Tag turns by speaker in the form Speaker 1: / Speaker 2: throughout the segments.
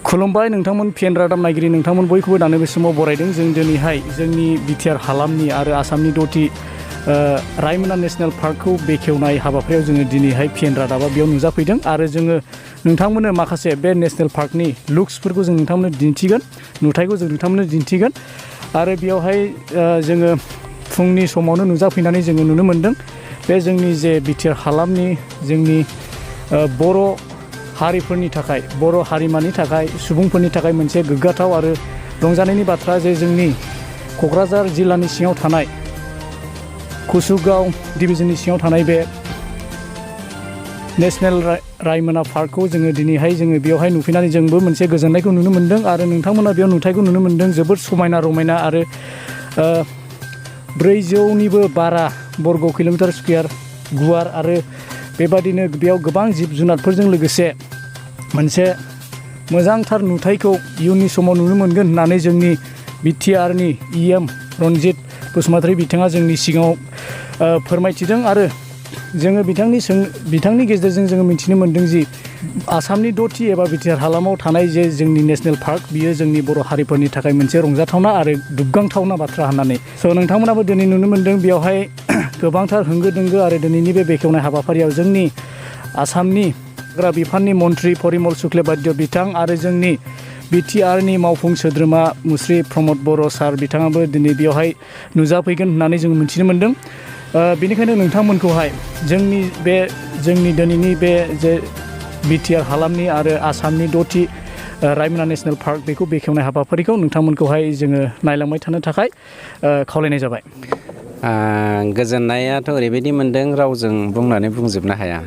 Speaker 1: खुलुमबाय नोंथांमोन पिएन रादाब नायगिरि नोंथांमोन बयखौबो दानो बे समाव बरायदों जों दिनैहाय जोंनि बिटिआर हालामनि आरो आसामनि 10थि रायमना नेशनेल पार्कखौ बेखेवनाय हाबाफारियाव जोङो दिनैहाय पिएन रादाबा बेयाव नुजाफैदों आरो जोङो नोंथांमोननो माखासे बे नेशनेल पार्कनि लुक्सफोरखौ जों नोंथांमोननो दिन्थिगोन नुथायखौ जों नोंथांमोननो दिन्थिगोन आरो बेयावहाय जोङो फुंनि समावनो नुजाफैनानै जोङो नुनो मोन्दों बे जोंनि जे बिटिआर हालामनि जोंनि बर' हारिफोरनि थाखाय बर' हारिमानि थाखाय सुबुंफोरनि थाखाय मोनसे गोग्गाथाव आरो रंजानायनि बाथ्रा जे जोंनि क'क्राझार जिल्लानि सिङाव थानाय कुसुगाव डिभिजननि सिङाव थानाय बे नेशनेल रायमना पार्कखौ जोङो दिनैहाय जोङो बेयावहाय नुफैनानै जोंबो मोनसे गोजोननायखौ नुनो मोन्दों आरो नोंथांमोना बेयाव नुथायखौ नुनो मोन्दों जोबोद समायना रमायना आरो 400निबो बारा बर्ग किल'मिटार स्कुवेर गुवार आरो बेबादिनो बेयाव गोबां जिब जुनारफोरजों लोगोसे मोनसे मोजांथार नुथायखौ इयुननि समाव नुनो मोनगोन होननानै जोंनि बिटिआरनि इएम रनजित बसुमतारी बिथाङा जोंनि सिगाङाव फोरमायथिदों आरो जोङो बिथांनि गेजेरजों जोङो मिथिनो मोन्दों जि आसामनि 10थि एबा बिटिआर हालामाव थानाय जे जोंनि नेशनेल पार्क बियो जोंनि बर' हारिफोरनि थाखाय मोनसे रंजाथावना आरो दुग्गांथावना बाथ्रा होननानै नोंथांमोनाबो दिनै नुनो मोन्दों बेयावहाय गोबांथार होंगो दोंगो आरो दिनैनि बे बेखेवनाय हाबाफारियाव जोंनि आसामनि हाग्रा बिफाननि मन्त्रि परिमल सुक्लबैद्य बिथां आरो जोंनि बिटिआरनि मावफुं सोद्रोमा मुस्रि प्रमद बर' सार बिथाङाबो दिनै बेयावहाय नुजाफैगोन होननानै जों मिथिनो मोन्दों बेनिखायनो नोंथांमोनखौहाय जोंनि दिनैनि बे जे बिटिआर हालामनि आरो आसामनि 10थि रायमना नेशनेल पार्क बेखौ बेखेवनाय हाबाफारिखौ नोंथांमोनखौहाय जोङो नायलांबाय थानो थाखाय खावलायनाय जाबाय।
Speaker 2: गोजोननायाथ' ओरैबायदि मोन्दों रावजों बुंनानै बुंजोबनो हाया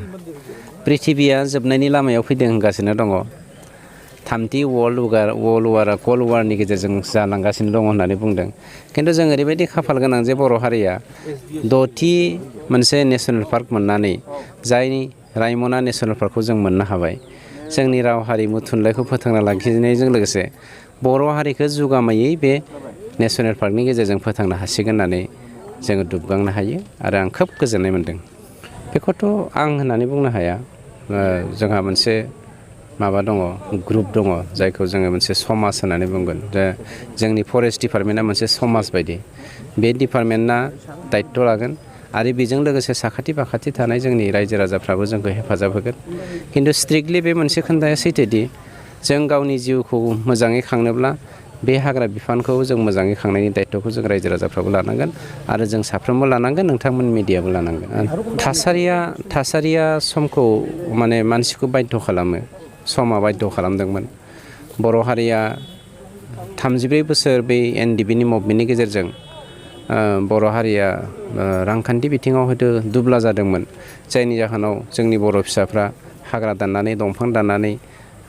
Speaker 2: प्रिथिबिया जोबनायनि लामायाव फैदों होनगासिनो दङ 3थि कल्ड वारनि गेजेरजों जालांगासिनो दङ होननानै बुंदों खिन्थु जों ओरैबायदि खाफाल गोनां जे बर' हारिया 10थि मोनसे नेशनेल पार्क मोननानै जायनि रायमना नेशनेल पार्कखौ जों मोननो हाबाय जोंनि राव हारिमु थुनलाइखौ फोथांना लाखिनायजों लोगोसे बर' हारिखौ जुगामायै बे नेशनेल पार्कनि गेजेरजों फोथांनो हासिगोन होननानै जोङो दुबगांनो हायो आरो आं खोब गोजोननाय मोन्दों बेखौथ' आं होननानै बुंनो हाया जोंहा मोनसे माबा दङ ग्रुप दङ जायखौ जोङो मोनसे समाज होननानै बुंगोन जोंनि फरेस्ट डिपार्टमेन्टआ मोनसे समाज बायदि बे डिपार्टमेन्टआ दायित्व लागोन आरो बेजों लोगोसे साखाथि फाखाथि थानाय जोंनि रायजो राजाफ्राबो जोंखौ हेफाजाब होगोन खिन्थु स्ट्रिक्टलि बे मोनसे खोन्थाया सैथोदि जों गावनि जिउखौ मोजाङै खांनोब्ला बे हाग्रा बिफानखौ जों मोजाङै खांनायनि दायित्वखौ जों रायजो राजाफ्राबो लानांगोन आरो जों साफ्रोमबो लानांगोन नोंथांमोन मिडियाबो लानांगोन थासारिया समखौ माने मानसिखौ बाध्य खालामो समा बाध्य खालामदोंमोन बर' हारिया 34 बोसोर बै एनडिपिनि मुभमेन्टनि गेजेरजों बर' हारिया रांखान्थि बिथिङाव हयथ' दुब्ला जादोंमोन जायनि जाहोनाव जोंनि बर' फिसाफ्रा हाग्रा दाननानै दंफां दाननानै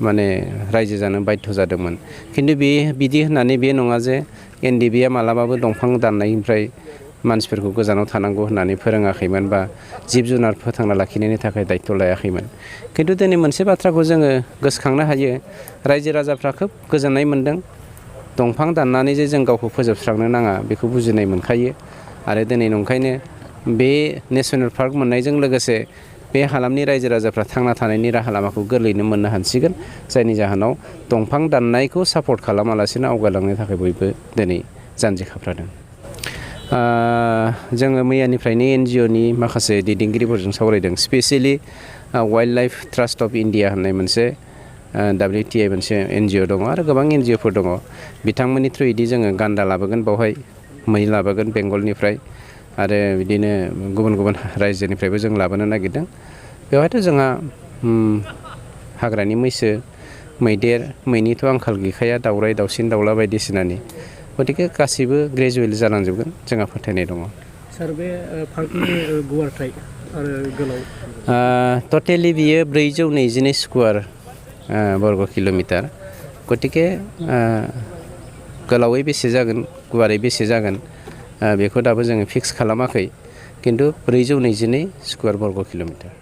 Speaker 2: माने रायजो जानो बाध्य जादोंमोन खिन्थु बिदि होननानै बे नङा जे एनडिपिआ मालाबाबो दंफां दाननायनिफ्राय मानसिफोरखौ गोजानाव थानांगौ होननानै फोरोङाखैमोन बा जिब जुनार फोथांना लाखिनायनि थाखाय दायित्व लायाखैमोन खिन्थु दिनै मोनसे बाथ्राखौ जोङो गोसोखांनो हायो रायजो राजाफ्रा खोब गोजोननाय मोन्दों दंफां दाननानै जे जों गावखौ फोजोबस्रांनो नाङा बेखौ बुजिनाय मोनखायो आरो दिनै नंखायनो बे नेशनेल पार्क मोननायजों लोगोसे बे हालामनि रायजो राजाफ्रा थांना थानायनि राहा लामाखौ गोरलैयैनो मोननो हासिगोन जायनि जाहोनाव दंफां दाननायखौ सापर्ट खालामालासिनो आवगायलांनो थाखाय बयबो दिनै जानजि खाफ्रादों जोङो मैयानिफ्रायनो एनजिअनि माखासे दैदेनगिरिफोरजों सावरायदों specially wild life trust of India होननाय मोनसे WTI मोनसे एनजिअ दङ आरो गोबां एनजिअफोर दङ बिथांमोननि थ्रुयैदि जोङो गान्दा लाबोगोन बावहाय मै लाबोगोन बेंगलनिफ्राय आरो बिदिनो गुबुन गुबुन रायजोनिफ्रायबो जों लाबोनो नागिरदों बेवहायथ' जोंहा हाग्रानि मैसो मैदेर मैनिथ' आंखाल गैखाया दाउराइ दाउसिन दाउला बायदिसिनानि गतिके गासैबो ग्रेजुवेलि जालांजोबगोन जोंहा फोथायनाय दङ
Speaker 1: सार बे पार्कनि गुवारथाय आरो गोलाव
Speaker 2: टटेलि बियो 422 स्कुवार बर्ग किल'मिटार गतिके गोलावै बेसे जागोन गुवारै बेसे जागोन बेखौ दाबो जोङो फिक्स खालामाखै खिन्थु 422 स्कुवार बर्ग किल'मिटार